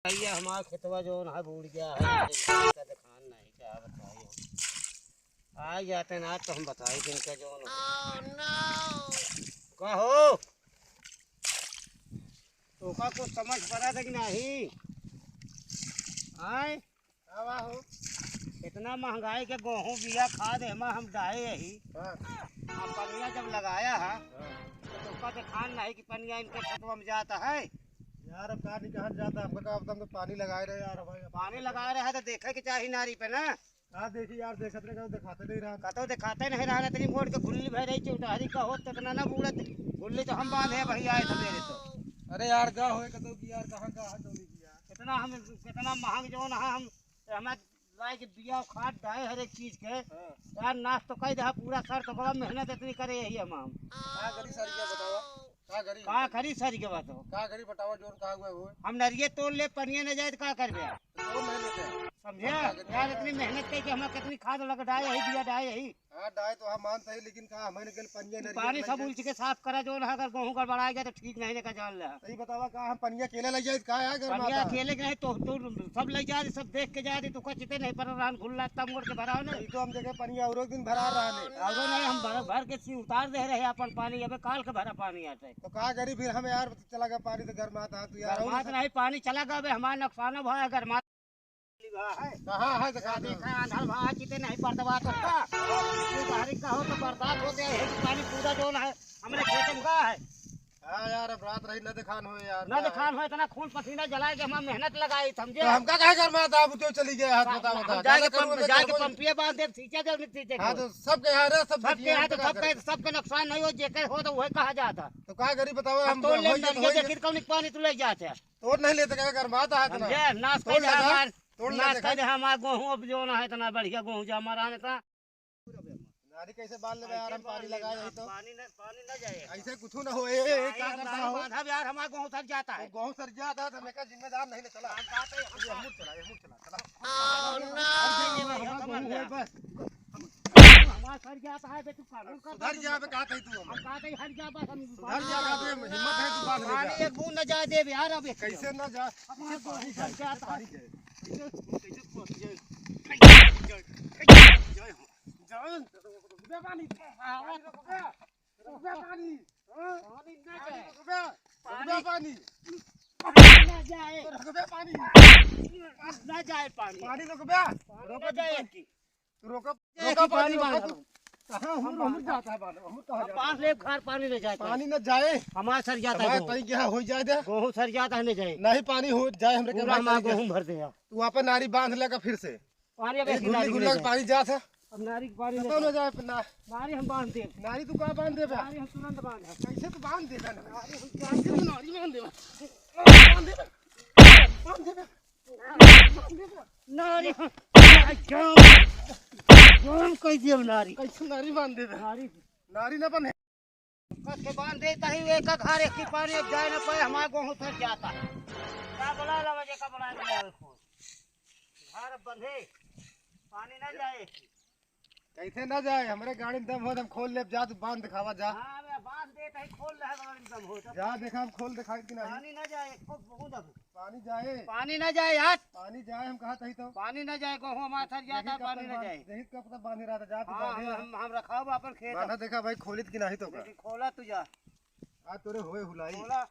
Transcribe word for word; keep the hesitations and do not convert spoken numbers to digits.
भैया, हमारा खेतवा जौन है, बूड़ गया है, इनका दिखान नहीं, क्या बताई हम। आ जाते ना, तो हम बताई कि इनका जौन है। का हो? तोका कुछ समझ पड़ा था कि नहीं? आय? का बा हो? इतना महंगाई के गोहूँ बिया खाद एमा हम डाहे यही। हाँ। अब पनिया जब लगाया है, हाँ। तो तोका दिखान नहीं कि पनिया इनके खेतवा में जाता है। यार, अब का नहीं कहल जाता, हमका का पता, हम तो पानी लगाए रहे यार, भाई। पानी लगाए रहे तो देखे के चाही नारी पे ना। का देखी यार, देखत रहे, कतौ दिखाते नहीं रहा। कतौ दिखाते नहीं रहा, इतनी मोड़ के गुल्ली भर रही, चौटहरी का होत, इतना ना बूढ़त गुल्ली तो हम बांधे वही आए सवेरे तो। अरे यार, का होए कतौ की यार, कहाँ का है चौली की यार। इतना हम, इतना महंग जौन है, हम, हमें लाई के बिया खाद डाए हर एक चीज के। हाँ। यार, नाश तो कई दहा पूरा सर तो बड़ा मेहनत इतनी करे यही हम, हम। का करी सर के बतावा? का करी? का करी सर के बताओ? का करी बतावा, जोन कहा हुआ हो? हम नरिये तोड़ ले, पनिया न जाए तो का करबे? तो तोड़ नहीं लेते हैं। समझे? हम का करी? यार, इतनी मेहनत कई के हम कितनी खाद लग डाए यही, बिया डाए यही। हाँ, डाए तो हम मानते हैं, लेकिन का हमारे कल पनिया नरिये पानी नहीं सब जाए। उलच के साफ करा, जौन है अगर गोहूँ गड़बड़ाए गया तो ठीक नहीं लेकर जान ले। सही बतावा, का हम पनिया अकेले ले जाए, का है घर पनिया माता? अकेले के नहीं तो, तो सब ले जा दे, सब देख के जा दे, तो कुछ इतने नहीं पर रहन घुल्ला तब मोड़ के भराओ ना। ये तो हम देखे पनिया और एक दिन भरा रहा ने। और नहीं, हम भर, भर के सी उतार दे रहे अपन पानी, अबे काल के भरा पानी आते। तो का करी फिर हम यार, चला गया पानी तो घर माता तू यार, और गरमात सब नहीं, पानी चला गया, अबे हमारा नुकसान भा है, गरमात। कहाँ है, दिखा दो। देखा, अंधार भा किते नहीं पड़ता बात होता। तू बाहरी का हो तो बर्दाश्त हो गया है, पानी पूरा जौन है, हमरे खेत में का है। हाँ यार, अब रात रही, न दिखान हो यार, न का है? दिखान हो, इतना खून पसीना जलाए के हम मेहनत लगाई, समझे? तो हमका काहे घर में आता, अब तो चली गया हाथ, हम, बता, हम बता। जाके ज्यादा करूँ पंप-, मैं जाके घर में। पंपिया बांध दे, सींचे दे, नहीं सींचे हाँ, दे। तो सबके यहाँ रे, सब सबके देखिए, यहाँ हम तो तो का सबके, करें? सबके नुकसान नहीं हो, जेकर हो तो वही कहा जाता। तो का करी बताओ, हम हम तोड़ ले, वही तो नरिया वही देखिर कौन पानी तू ले जाते। तोड़ नहीं लेते, क्या गरमात है इतना? समझे? नाश तोड़ कर दे लगा, हमार, तोड़ ले नाश देखा। कर दे हमार गोहूँ, अब जौन है इतना बढ़िया गोहूँ जमा रहने का। नारी कैसे बाल लेबे यार, हम पानी लगाए यही तो। पानी न, पानी न जाए। ऐसे कुछ ना हो, ए, ए, ए, का यार, करता नारी हो? बांधा यार, हमार गोहूँ सर जाता है। गोहूँ सर जाता है, तो मैं का जिम्मेदार नहीं ले चला। हम कहते हैं, हम ये मुड़ चला, ये मुड़ चला, चला। Oh, no! हमार गोहूँ है बस। हमार सर जाता है, बे, तू कानून कर सुधर दे। जा, बे, का कही तू हम? हम का कही, हट जा, बस हम सुधर जा, बे, हिम्मत है तू बांध ले पानी जा। एक बूंद न जाए देबे यार, अब एक कैसे न जा? हमार गोहूँ सर जाता है। पानी जाए। कैसे, कैसे पहुँच जाए? जाए, जाए, जाए, जाए। जान, रुक बे पानी। रुक बे, रुक बे पानी। हाँ? पानी ना जाए। रुक बे, रुक बे पानी। पानी ना जाए। रुक बे पानी। ना जाए पानी। पानी रुक बे। पानी रुक ना बे जाए पानी। की। तू रोका, ये रोका की पानी पानी, रोका पानी। तू। कहाँ हम, हम हम जाता है बाल, हम कहाँ हम जाता बांध है? ले घर पानी ले जाए। पानी न जाए। हमार सर जाता है हमारे गोहूँ। तई क्या हो जाए दे? गोहूँ सर जाता है, नहीं जाए। नहीं पानी हो जाए, हमरे पूरा कमर हमार तई क्या? गोहूँ भर दे यार। तू वहाँ पे नारी बांध लेगा फिर से। पानी अब एक ऐसी गुल्ली नारी गुल्ला ले के जाए। पानी जात है। अब नारी के पानी ले पता न जाए। जाए अपना। नारी हम बांध देब। नारी तू का बांध देबे? नारी हम तुरंत बांध देब। कैसे तू बांध देबे ना? नारी हम कैसे तू नारी बांध देबे? बांध देबे। बांध देबे। नारी, जाम, जाम कह दिया नारी। कैसे नारी बांध देबे? नारी। नारी ना बने। कस के बांध देता ही, एक का घर एक की पानी अब जाए ना पाए, हमारा गोहूँ सर जाता है। का बोला लवा जे का बोला नहीं आवे खोल। घर अब बंधे, पानी ना जाए। कैसे ना जाए? हमरे गाड़ी में दम हो, हम खोल लेब, जा तू बांध दिखावा जा। हाँ, बे, बांध देता ही, खोल रहा गाड़ी में दम हो तो। जा देखा, हम खोल दिखाई कि नहीं। पानी ना जाए, एको बूंद अब। पानी जाए। पानी ना जाए यार। पानी जाए, हम कहा तही तो। पानी ना जाए, गोहूँ हमारा सर जाता है, देखी कब पानी तक ना बांध-, जाए। देखी कब तक बांधे रहा था, जा तू हाँ, बांधे हम, रहा। हम, हम रखाब अपन खेत बांधा अब। देखा भाई, खोलित कि नहीं तो का। लेकिन खोला तू जा। आज तोरे होए हुलाई। खोला।